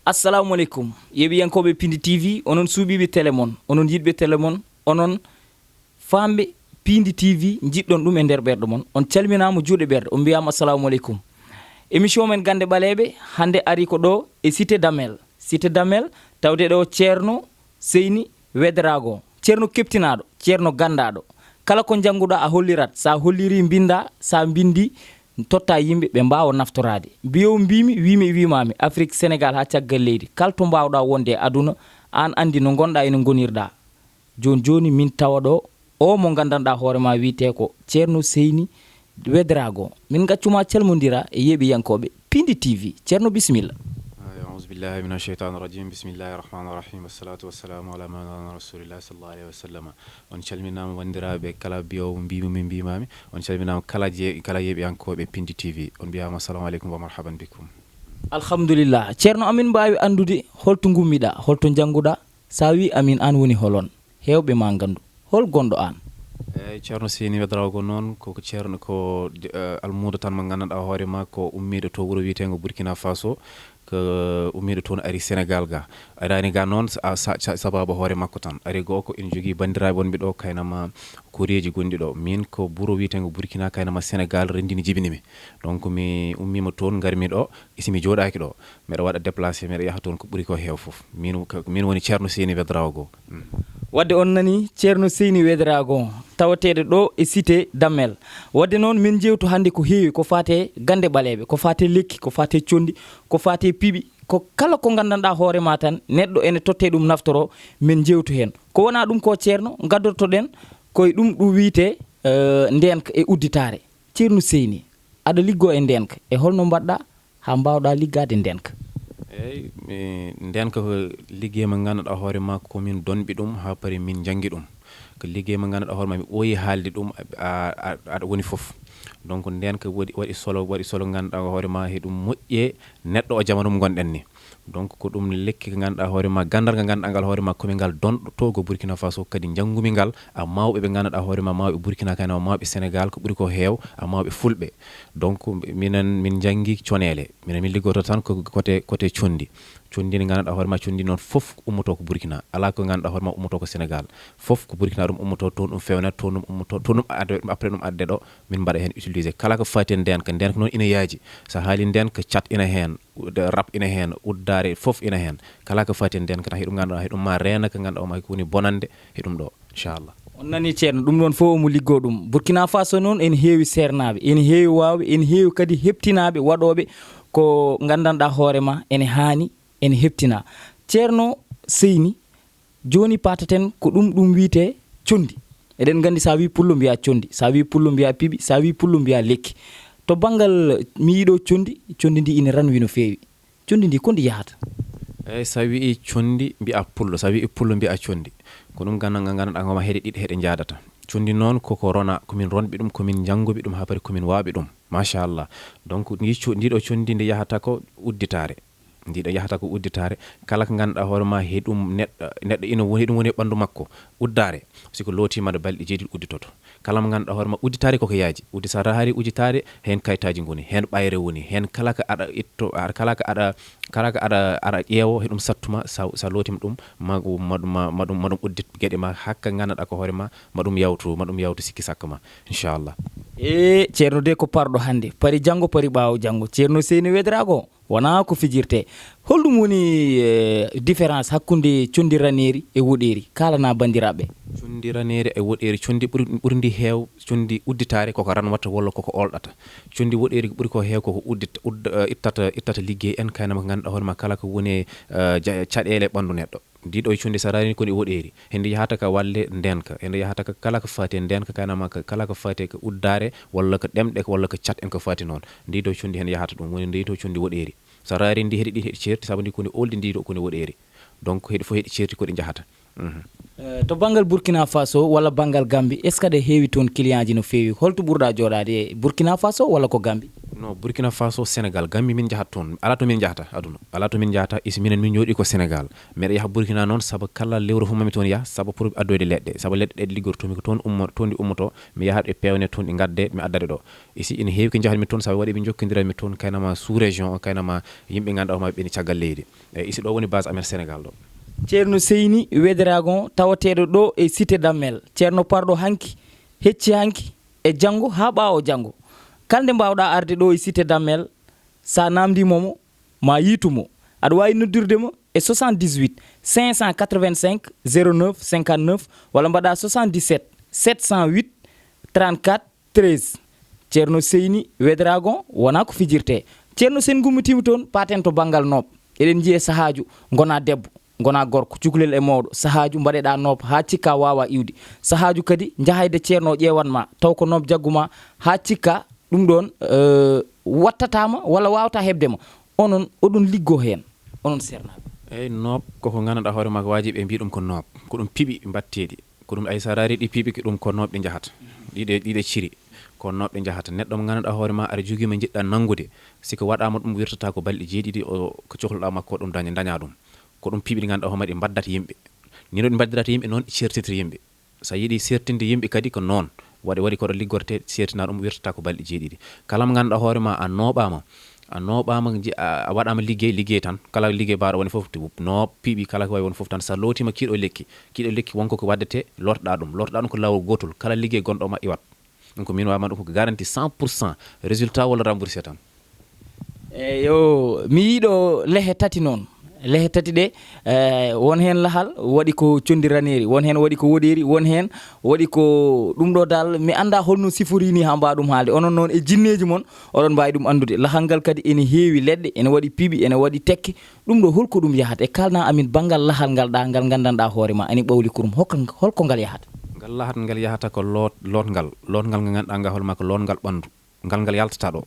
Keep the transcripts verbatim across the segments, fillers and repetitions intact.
Assalamu aleykum, yeɓiyankooɓe Pindi T V, onon suuɓiiɓe tele mon, onon yiɗɓe tele mon, onon faamɓe Pindi T V, njiɗɗon ɗum e nder ɓerɗe mon. On calminaama juuɗe ɓerɗe, on mbiyaama assalamu aleykum. Émission men Gannde Ɓaleeɓe hannde ari ko ɗo e Cité Damel. Cité Damel, tawde ɗo Ceerno Seyni Wedraago, ceerno keɓtinaaɗo, ceerno ganndaaɗo. Kala ko njannguɗaa a hollirat, so a hollirii mbinndaa, so a mbinndii tottaa yimɓe ɓe mbaawa naftoraade. Mbiyowo mbiimi, wiimi e wiimaami, Afrik, Senegaal haa caggal leydi. Kala to mbaawɗaa wonde e aduna, aan anndi no ngonɗaa e no ngonirɗaa. Jooni jooni min tawa ɗo o mo nganndanɗaa hoore maa wiyetee ko Ceerno Seyni Wedraago. Min ngaccu maa calmondira e yeeɓiyankooɓe Pindi T V. Ceerno, bisimilla. Auzu billahi min asheytani rajim. Bismillahi rahmani rahim. Wassalatu wassalamu ala maulana rasulillah sallallahu alaihi wasallam. On calminaama wanndiraaɓe kala biyowo mbiimi min mbiimaami. On calminaama kala je kala yeeɓiyankooɓe Pindi T V. On mbiyaama assalamu aleykum wa marhaban bikum. Alhamdulillah. Ceerno, amin mbaawi anndude holto ngummiɗaa, holto njannguɗaa? So a wii amin, aan woni holon? Heewɓe maa nganndu. Hol gonɗo aan? Eyi, Ceerno Seyni Wedraago noon ko, ko ceerno, ko de- eh, almuudo tan mo nganndanɗaa hoore maa ko ummiiɗo to wuro wiyeteengo Burkina Faso, ko ummiiɗo toon ari Senegaal ga. Araani ga noon sa- sa- sa- sababu hoore makko tan. Ari goo ko ina jogii banndiraaɓe wonɓe ɗo kaynama koreeji gonɗi ɗo. Min ko wuro wiyeteengo Burkina kaynama Senegaal renndini jibini mi. Donc mi ummiima toon ngarmi ɗo, isi mi jooɗaaki ɗo. Mbeɗa waɗa déplacé, mbeɗa yaha toon ko ɓuri ko heew fof. Min ko- min woni Ceerno Seyni Wedraago. Mm. Wadde on nani Ceerno Seyni Wedraago, tawateeɗo ɗo e Cité Damel. Wadde noon min njewtu hannde ko heewi, ko faate gannde ɓaleeɓe, ko faate lekki, ko faate conndi, ko faate piɓi, ko kala ko nganndanɗaa hoore maa tan neɗɗo ene tottee ɗum naftoro, min njewtu heen. Ko wonaa ɗum ko Ceerno, ngaddortoɗen ko e ɗum ɗum wiyetee eh, ndeenka e udditaare. Ceerno Seyni, aɗa liggoo e ndeenka, e holno mbaɗɗaa haa mbaawɗaa liggaade ndeenka? Eyi, mi- ndeenka ko liggey mo nganndanɗaa hoore maa ko min donɓi ɗum haa paari min njanngi ɗum. Ko liggey mo nganndanɗaa hoore maa mi ɓooyi haalde ɗum, a- a- aɗa woni fof. Donc ndeenka waɗi waɗi solo, waɗi solo nganndanɗaa hoore maa heɗum moƴƴe neɗɗo o jamanu mo ngonɗen ni. Donc ko ɗum lekki ko nganndanɗaa hoore maa, ganndal ngal nganndanɗaa ngal hoore maa komi ngal donɗo to ko Burkina Faso, kadi njanngumi ngal a mawɓe ɓe nganndanɗaa hoore maa, mawɓe Burkina kayna mawɓe Senegaal ko ɓuri ko heew a mawɓe fulɓe. Donc minen min njanngi coneele, minen min liggoto tan ko côté côté conndi. Conndi ndi nganndanɗaa hoore maa, conndi noon fof ummoto ko Burkina, alaa ko nganndanɗaa hoore maa ummoto ko Senegaal. Fof ko Burkina ɗum ummoto, toon ɗum fewnata, toon ɗum ummoto, toon ɗum adda, après ɗum adde ɗo min mbaɗa heen utilisé. Kala ko faati e ndeenka, ndeenka noon ina yaaji. So a haali ndeenka, cat ina heen, rap ina heen, uddaare fof ina heen. Kala ko faati e ndeenka tan heɗum nganndanɗaa heɗum ma reena ko nganndanɗaa ma ko woni bonande heɗum ɗo, inchallah. On nani ceerno, ɗum ɗoon fof omo liggoo ɗum. Burkina Faso noon ene heewi seernaaɓe, ene heewi waawɓe, ene heewi kadi heɓtinaaɓe waɗooɓe ko nganndanɗaa hoore ma ene haani, ene heɓtinaa. Ceerno Seyni, jooni paataten ko ɗum ɗum wiyetee conndi. Eɗen nganndi so a wii pullo mbiyaa conndi, so a wii pullo mbiyaa piɓi, so a wii pullo mbiyaa lekki. To banngal mi yiɗo conndi, conndi ndi ina ranwi no feewi. Conndi ndi ko ndi yahata? Eyi, so a wii conndi mbiyaa pullo, so a wii pullo mbiyaa conndi. Ko ɗum ganndal ngal nganndanɗaa ko ma heɗe ɗiɗi heɗe njaadata. Conndi noon koko rona, ko min ronɓe ɗum, ko min njannguɓe ɗum, haa paari ko min waawɓe ɗum. Machallah. Donc ndi co- ndiɗo conndi ndi yahata ko udditaare. Ndiɗo yahata ko udditaare. Kala ko ngannduɗaa hoore maa heɗum neɗɗo, neɗɗo ina woni, heɗum woni e ɓanndu makko. Uddaare, si ko lootiima ɗo balɗe jeeɗiɗi udditoto. Kala mo ngannduɗaa hoore maa udditaare koko yaaji. Uddi so a rahaari udditaare, heen kayitaaji ngoni, heen ɓayre woni, heen kala ko aɗa itto, kala ko aɗa, kala ko aɗa, aɗa ƴeewo, heɗum sattuma, sa, sa lootiima ɗum, ma, ma, ma, ma ɗum, ma ɗum uddit geɗe maa, hakka ngannduɗaa ko hoore maa, ma ɗum yawtu, ma ɗum yawtu sikki sakka maa, inchallah. E ceerno de ko parɗo hannde, pari janngo, pari ɓaawo janngo. Ceerno Seyni Wedraago, wonaa ko fijirtee. Holɗum woni eh, différence hakkunde conndi raneeri e woɗeeri? Kaalanaa banndiraaɓe. Conndi raneeri e woɗeeri, conndi ɓuri, ɓurndi heew, conndi udditaare koko ranwata walla koko olɗata. Conndi woɗeeri ko ɓuri ko heew koko uddit, udd, eh, ittata, ittata liggey en, kaynama ko ngannduɗaa hoore maa kala ko woni eh, ja- caɗeele ɓanndu neɗɗo. Ndi ɗo conndi so a raari ko ndi woɗeeri. Hende yahata ka walle ndeenka, hende yahata ka kala ko faati e ndeenka, kaynama ka kala ko faati e ko uddaare walla ko ɗemɗe walla ko cat en ko faati noon. Ndi ɗo conndi hende yahata ɗum, woni ndi ɗo conndi woɗeeri. So a raari ndi heɗi ɗi heɗi ceerti, sabu ndi ko ndi oldi, ndi ɗo ko ndi woɗeeri. Donc heɗi fof heɗi ceerti ko ɗi njahata. Mhm. Eh, to banngal Burkina Faso walla banngal Gambi, est ce que aɗa heewi toon client ji no feewi? Holto ɓurɗaa jooɗaade e Burkina Faso walla ko Gambi? No Burkina Faso, Sénégal, Gambie min njahata toon. Alaa to min njahata aduna. Alaa to min njahata, isi minen min njooɗii ko Sénégal. Mbeɗa yaha Burkina noon, sabu kala lewru fof mami toon yaha, sabu pour addoyde leɗɗe. Sabu leɗɗe ɗe liggortoomi ko toon ummo, toon ɗi ummoto, mi yaha ɗe peewne toon, ɗi ngadde, mi addade ɗo. Isi ina heewi ko njahmi toon, sabu waɗi ɓe njokkondiranmi toon, kaynama sous région o, kaynama yimɓe ngannduɗaa hoore maa ɓe ni caggal leydi. E isi ɗo woni base amen Sénégal ɗo. Ceerno Seyni Wederagon, tawateeɗo ɗo e Cité Dammel. Ceerno parɗo hanki, hecci hanki, e janngo haa ɓaawo janngo. Kala nde mbaawɗaa arde ɗo e Cité Dammel, sa naamndiima mo, ma yiitu mo. Aɗa waawi noddirde mo e soixante-dix-huit, cinq cent quatre-vingt-cinq, zéro neuf, cinquante-neuf, walla mbaɗa soixante-dix-sept, sept cent huit, trente-quatre, treize. Ceerno Seyni Wederagon, wonaa ko fijirtee. Ceerno, sen ngummitiima toon, paaten to banngal nooɓe. Eɗen njiya sahaaju, ngonaa debbo, ngonaa gorko, cukalel e mawɗo. Sahaaju mbaɗeɗaa nooɓe haa cikka waawaa iwde. Sahaaju kadi njahayde ceerno o ƴeewan ma, taw ko nooɓe jaggu ma haa cikka ɗum ɗoon, eh, wattataa ma walla waawataa heɓde ma. Onon, oɗon liggoo heen, onon seernaaɓe. Eeyi, nooɓe koko ngannduɗaa hoore maa ko waajibi ɓe mbiya ɗum ko nooɓe. Ko ɗum piɓi mbatteeɗi. Ko ɗum ay so a raari ɗi piɓi, ko ɗum ko nooɓe njahata. Ɗiɗe, ɗiɗe ciri, ko nooɓe njahata. Neɗɗo mo ngannduɗaa hoore maa aɗa jogii mo njiɗɗaa nanngude, si ko waɗaama ɗum wirtata ko balɗe jeeɗiɗi, o, ko cohluɗaa makko ɗum daña, daña ɗum. Ko ɗum piɓi ɗi ngannduɗaa hoore maa ɗi mbaddata yimɓe. Ni no ɗi mbaddirata yimɓe noon, ɗi ceertitiri yimɓe. So a yiɗi seertinde yimɓe kadi ko noon. Waɗi, waɗi ko ɗo liggorte, seertina ɗum wirtata ko balɗe jeeɗiɗi. Kala mo ngannduɗaa hoore maa a nooɓaama, a nooɓaama, nji-, a, a waɗaama liggey, liggey tan. Kala liggey baaɗo woni fof, ti-, nooɓ, piɓi, kala ko wayi woni fof tan. So a lootiima kiiɗo lekki, kiiɗo lekki wonko ko waddete, lootoɗaa ɗum. Lootoɗaa ɗum ko laawol gootol. Kala liggey gonɗo ma iwat. Ɗum ko min waawma ɗum ko garanti cent pour cent résultat walla remboursé tan. Eyo, mi yiiɗo lehe tati noon. Lehe tati ɗe, eh, won heen lahal waɗi ko condi raneeri, won heen waɗi ko woɗeeri, won heen waɗi ko ɗum ɗo dal, mi anndaa holno sifori ni haa mbaa ɗum haalde. Onon noon e jinneeji mon, oɗon mbaawi ɗum anndude. Lahal ngal kadi ene heewi leɗɗe, ene waɗi piɓi, ene waɗi tekke. Ɗum ɗo holko ɗum yahata? E kaalna amin banngal lahal ngal ɗa, ngal nganndanɗaa hoore ma, ene ɓawli kurum. Hokka, holko ngal yahata? Ngal lahal ngal yahata ko loot-, lootngal. Lootngal ngal ngannduɗaa ngal hoore ma ko lootngal ɓanndu. Ngal ngal yaltata ɗo.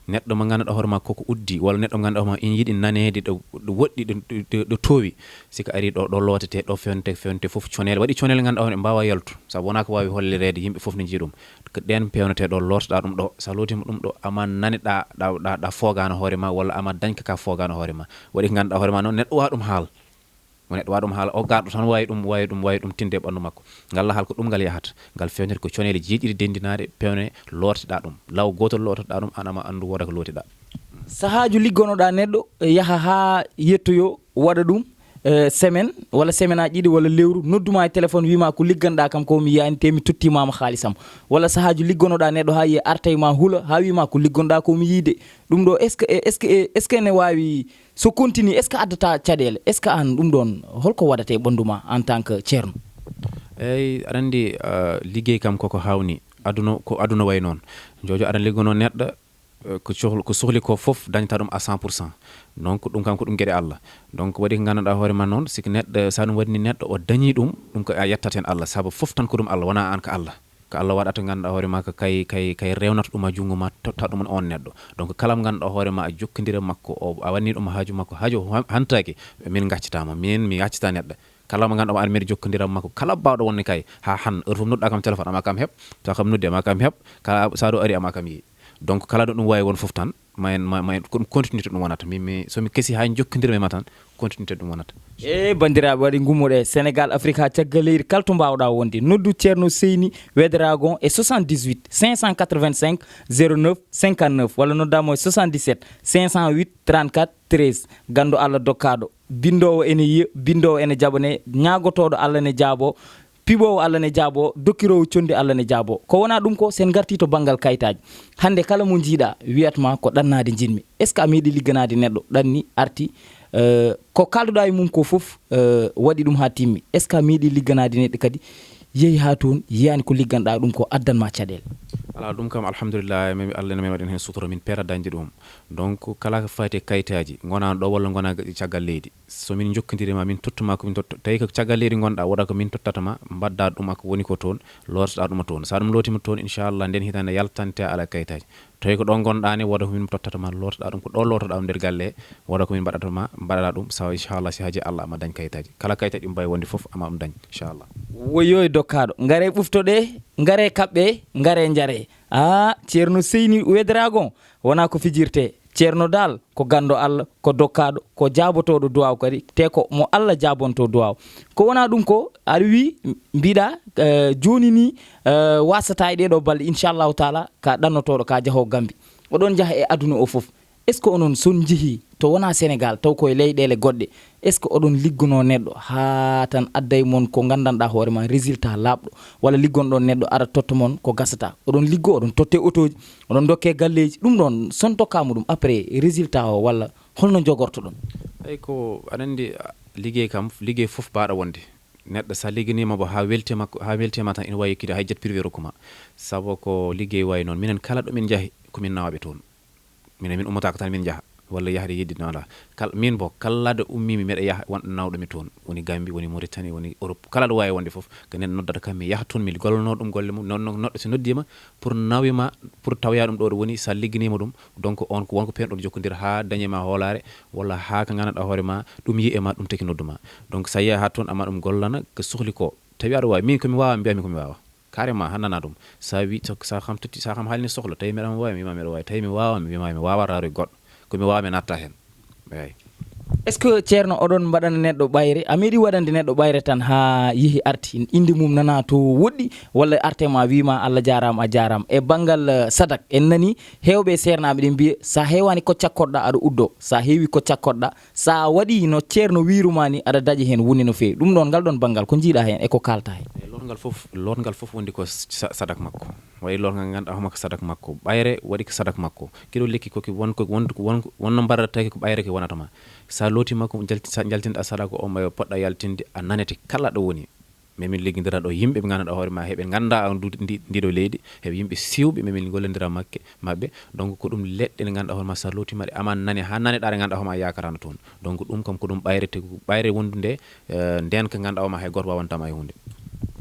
Neɗɗo mo ngannduɗaa hoore ma koko uddi, walla neɗɗo mo ngannduɗaa hoore ma ina yiɗi naneede ɗo, ɗo woɗɗi, ɗo, ɗo, ɗo toowi. Si ko ari ɗo, ɗo lootete, ɗo fewnte, fewnte fof conele. Waɗi conele ngannduɗaa hoore mbaawa yaltu. Sabu wonaa ko waawi hollireede, yimɓe fof ne njii ɗum. Ko ɗeen peewnete ɗo, lootoɗaa ɗum ɗo. So a lootiima ɗum ɗo, ama naneɗaa, ɗa, ɗa, ɗa foogaano hoore ma, walla ama dañka ka foogaano hoore ma. Waɗi ko ngannduɗaa hoore ma noon, neɗɗo waawa ɗum haal. Mo neɗɗo waawa ɗum haala, o garɗo tan waawi ɗum, waawi ɗum, waawi ɗum tinde e ɓanndu makko. Ngal lahal ko ɗum ngal yahata. Ngal fewnete ko conele jeeɗiɗi denndinaaɗe, pewne, lootoɗaa ɗum. Law gootol lootoɗaa ɗum, aan ama anndu wooda ko lootiɗaa. Sahaaju liggonoɗaa neɗɗo, yaha haa yettoyo, waɗa ɗum, eh, semaine, walla semaine aji ɗiɗi, walla lewru, nodduma e téléphone, wima ko ligganɗaa kam ko mi yaani, te mi tottimaama haalisam. Walla sahaaju liggonoɗaa neɗɗo haa yiye arta e ma hula, haa wima ko liggonɗaa ko mi yiide. Ɗum ɗo, est-ce que, est-ce que, est-ce que ne waawi So continue, est-ce que addata caɗeele? Est-ce que aan ɗum ɗoon, holko waɗata e ɓanndu ma en tant que ceerno? Eyi, aɗa anndi, ah, liggey kam koko hawni. Aduna, ko aduna wayi noon. Jojo aɗa liggono neɗɗo, eh, ko sohl-, ko sohli ko fof dañta ɗum à cent pour cent. Donc, ɗum kam ko ɗum geɗe Allah. Donc, waɗi ko ngannduɗaa hoore ma noon, siko neɗɗo, so ɗum waɗni neɗɗo, o dañi ɗum, ɗum ko a yettat heen Allah. Sabu fof tan ko ɗum Allah, wonaa aan ko Allah. Ko Allah waɗata, ngannduɗaa hoore ma ko kay, kay, kay rewnata ɗum e junngo ma, totta ɗum on neɗɗo. Donc, kala mo ngannduɗaa hoore ma a jokkondira makko, o, a wanni ɗum haaju makko, haaju o han-, hantaaki, min ngaccataama, min mi ngaccata neɗɗo. Kala mo ngannduɗaa ma aɗa mbeɗa jokkondira makko, kala baawɗo wonde kay, haa han, heure fof nodɗa kam téléphone, ama kam heɓ, so kam noddi, ama kam heɓ, kala so ɗo ari, ama kam yi. Donc, kala ɗo ɗum wawi won fof tan, ma en, ma, ma en, ko ɗum continuité ɗum wonata. Mi, mi, so mi kesi haa en jokkondirma e ma tan, continuité ɗum wonata. E banndiraaɓe, waɗi ngummoɗe Sénégal, Afrique, haa caggal leydi, kala to mbaawɗaa wonde. Noddu Ceerno Seyni Wederagon e soixante-dix-huit, cinq cent quatre-vingt-cinq, zéro neuf, cinquante-neuf, walla noddaa mo e soixante-dix-sept, cinq cent huit, trente-quatre, treize. Ganndo Allah dokkaaɗo, binndoowo ene yiya, binndoowo ene jaɓane, ñaagotooɗo Allah ne jaabo, piɓoowo Allah ne jaabo, dokkiroowo conndi Allah ne jaabo. Ko wonaa ɗum ko, sen ngartii to banngal kayitaaji. Hannde kala mo njiiɗaa wiyat ma ko ɗannaade njiɗmi. Est-ce que a meeɗi ligganaade neɗɗo ɗanni arti, eh, ko kaalduɗaa e mum ko fof, eh, waɗi ɗum haa timmi? Est-ce que a meeɗi ligganaade neɗɗo kadi yehi haa toon, yiyaani ko ligganɗaa ɗum ko addan ma caɗeele? Alaa, ɗum kam alhamdulillah, min Allah ne min waɗi heen sutura, min peera dañde ɗum. Donc, kala ko fayti e kayitaaji, ngonaa ɗo walla ngonaa caggal leydi. So min njokkondiri ma, min tottu ma ko min totto. Tawi ko caggal leydi ngonɗaa, woda ko min tottata ma, mbaɗda ɗum ak woni ko toon, lootoɗaa ɗum toon. So a ɗum lootiima toon, inchallah, nden hitaande yaltante a ala kayitaaji. Tawi ko ɗo ngonɗaa ne, woda ko min tottata ma, lootoɗaa ɗum, ko ɗo lootoɗaa ɗum nder galle, woda ko min mbaɗata ma, mbaɗaɗaa ɗum, so inchallah, si haaji Allah ama dañ kayitaaji. Kala kayitaaji ɗum mbawi wonde fof, ama ɗum dañ, inchallah. Woyyo e dokkaaɗo, ngare ɓuftoɗe, ngare kaɓɓe, ngare njare. Ah, Ceerno Seyni Wederagon, wonaa ko fijirtee. Ceerno daal ko ganndo Allah, ko dokkaaɗo, ko jaabotooɗo duwaaw kadi, te ko mo Allah jaabonto duwaaw. Ko wonaa ɗum ko aɗa wi mbiɗa eh, jooni ni eh, wasataa e ɗeɗo balɗe, inchallahu taala, ka ɗannotooɗo, ka jahoo Gambi. Oɗon njaha e aduna o fof. Est ce que onon son njehii to wonaa Sénégal, taw koye leyɗeele goɗɗe, est ce que oɗon liggonoo neɗɗo haa tan adday mon ko nganndanɗaa hoore ma, résultat laaɓɗo, walla liggonɗon neɗɗo ara totta mon ko gasata? Oɗon liggo, oɗon totte otooji, oɗon dokke galleeji, ɗum ɗon son tokkaama ɗum, après résultat o, walla holno jogortoɗon? Eyi, ko aɗa anndi, liggey kam, liggey fof baaɗo wonde. Neɗɗo, sa ligganiima mbo haa weltiima, haa weltiima tan, ina waawi yokkude hay jet privé rokkuma. Sabu ko liggey wayi noon. Minen kala ɗo min njahi, ko min nawaaɓe toon. Minen, min ummotaako tan min njaha, walla yahde yeddi nawla. Kal-, min mbo, kala ɗo ummiimi, mbeɗa yaha, won ɗo nawɗo mi toon. Woni Gambi, woni Mauritanie, woni Europe. Kala ɗo waawi wonde fof, ko neɗɗo noddata kam, mi yaha toon, mi gollonoo ɗum golle mum. Noon, noon, neɗɗo so noddiima, pour nawi ma, pour tawoya ɗum ɗo ɗo woni, sa ligganiima ɗum, donc on ko wonko peen ɗon jokkondira haa dañe ma hoolaare, walla haa ko nganndanɗaa hoore ma, ɗum yiye ma, ɗum tagi noddu ma. Donc sa yaha haa toon, ama ɗum gollana ko sohli ko. Tawi aɗa waawi, min ko mi waawa, mbiyami ko mi waawa. Carrément, haa nana ɗum. Sa wi, sa, sa kam totti, sa kam haalni sohla, tawi mbeɗa waawi, mi wima mbeɗa waawi. Tawi mi waawa, mi wima mi waawa, raaro e goɗɗo. Ko mi waawa, mi natta heen. Eyi. Est ce que, Ceerno, oɗon mbaɗana neɗɗo ɓayre? A meeɗi waɗande neɗɗo ɓayre tan haa yehi arti, innde mum nana to woɗɗi, walla arte ma wima, "Allah jaaraama, a jaaraama"? E banngal eh, sadak, en nani heewɓe e seernaaɓe ɗen mbiya, sa heewaani ko cakkoɗɗa, aɗa uddo. Sa heewi ko cakkoɗɗa, sa waɗi no Ceerno wiiru ma ni, aɗa daƴa heen woni no feewi. Ɗum ɗon, ngal ɗon banngal, ko njiiɗa heen e ko kaalta heen? E lootngal fof, lootngal fof wondi ko sa-, sadak makko. Waɗi lootngal ngannduɗaa homo ko sadak makko. Ɓayre waɗi ko sadak makko. Kilo lekki ko ki won, ko won, won, wonno mbarata ki ko ɓayre ki wonata ma. Sa looti makko, jalti-, sa jaltinɗa sadaka o, ma poɗɗa yaltinde, a nanete kala ɗo woni. Mais min liggindira ɗo yimɓe ɓe ngannduɗaa hoore ma, heɓe ngannda on du-, ndi, ndiɗo leydi, heɓe yimɓe siwɓe, mais min gollondira makke, maɓɓe. Donc ko ɗum leɗɗe ɗe ngannduɗaa hoore ma, sa lootima ɗe, ama nane, haa nane ɗaare ngannduɗaa hoore ma yakarano toon. Donc ɗum kam ko ɗum ɓayre, te ko ɓayre wondude, eh, nden ko ngannduɗaa hoore ma hay gooto wawanta ma e huunde.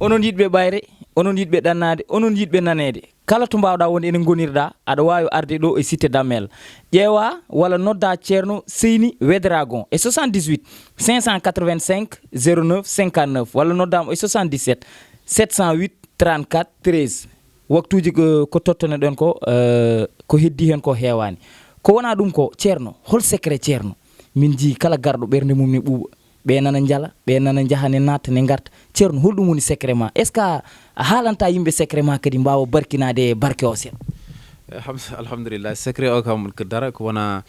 Onon yiɗɓe ɓayre, onon yiɗɓe ɗannaade, onon yiɗɓe naneede, kala to mbaawɗaa wonde ene ngonirɗaa, aɗa waawi arde ɗo e Cité Damel. Ƴeewa walla nodda Ceerno Seyni Wederagon e soixante-dix-huit cinq cent quatre-vingt-cinq zéro neuf cinquante-neuf, walla noddaamo e soixante-dix-sept sept cent huit trente-quatre treize. Waktuuji ko, ko tottonoɗen ko, eh, ko heddi heen ko heewaani. Ko wonaa ɗum ko, Ceerno, hol secret, Ceerno? Min njii kala garɗo ɓernde mum ne ɓuuɓa. Ɓe nana njala, ɓe nana njaha ne natta ne ngarta. Ceerno, holɗum woni secret ma? Est ce que a haalanta yimɓe secret ma kadi mbaawa barkinaade e barke o seeɗa? Alham-, alhamdulillah, secret o kam ko dara ko wona,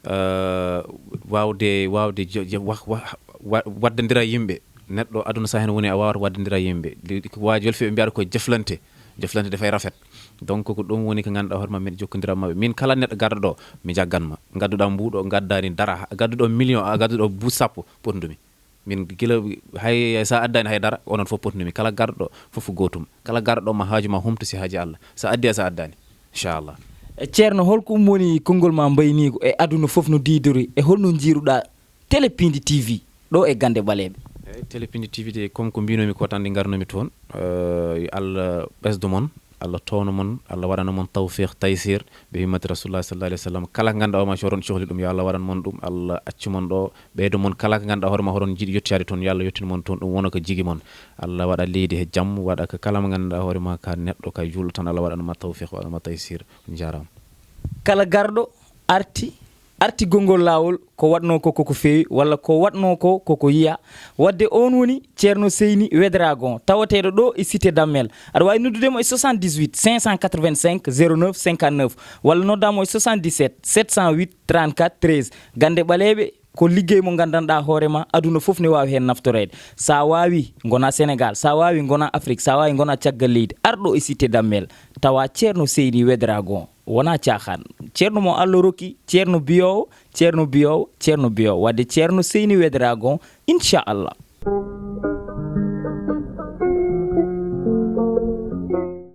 eh, waawde, waawde jo-, jo-, wa-, wa-, wa-, waddandira yimɓe. Neɗɗo aduna sa heen woni a waawata waddandira yimɓe. Ɗi, ɗi ko waaji yolfi ɓe mbiyata ko jeflante. Jeflante dafay rafet. Donc ko ɗum woni ko ngannduɗaa hoore ma, min jokkondira maɓɓe. Min kala neɗɗo garɗo ɗo, mi jaggan ma. Ngadduɗaa mbuuɗo, gaddaani dara, gadduɗo million, a gadduɗo buus sappo, potndumi. Min gila hay sa addaani hay dara, onon fof potndumi. Kala garɗo ɗo, fof ko gootum. Kala garɗo ɗo ma haaju ma humto si haaji Allah. Sa addi, sa addaani. Inchallah. E Ceerno, holko ɗum woni konngol ma mbayniigo e aduna fof no diidori, e holno njiiruɗaa Télé Pindi T V ɗo e Gannde Ɓaleeɓe? Eyi, Télé Pindi T V de, comme ko mbinomi ko tan, nde ngarnomi toon. Eh, yo Allah ɓesdo mon, Allah towno mon, Allah waɗana mon tawfiq, taysir, ɓe himmati Rasulullah sallallahu alaihi wasallam. Kala ko ngannduɗaa hoore ma, so oɗon cohli ɗum, yo Allah waɗan mon ɗum, Allah accu mon ɗo, ɓeydo mon kala ko ngannduɗaa hoore ma, hoɗon njiɗi yettoyaade toon, yo Allah yettin mon toon, ɗum wona ko jigi mon. Allah waɗa leydi he jam, waɗa ko kala mo ngannduɗaa hoore ma, ka neɗɗo, ka juulɗo tan, Allah waɗan ma tawfiq, waɗan ma taysir. On njaaraama. Kala garɗo arti, arti gonngol laawol, ko waɗnoo ko koko feewi, walla ko waɗnoo ko koko yiya. Waɗde on woni Ceerno Seyni Wederagon, tawateeɗo ɗo e Cité Dammel. Aɗa waawi noddude mo e soixante-dix-huit cinq cent quatre-vingt-cinq zéro neuf cinquante-neuf, walla noddaa mo e soixante-dix-sept sept cent huit trente-quatre treize. Gannde Ɓaleeɓe, ko liggey mo nganndanɗaa hoore ma, aduna fof ne waawi heen naftoreede. So a waawii, ngonaa Senegaal, so a waawii, ngonaa Afrik, so a waawii, ngonaa caggal leydi, ar ɗo e Cité Dammel, tawa Ceerno Seyni Wederagon. Wonaa caaxaan. Ceerno mo Allah rokki, ceerno biyoowo, ceerno biyoowo, ceerno biyoowo. Waɗde Ceerno Seyni Wederagon, inchallah.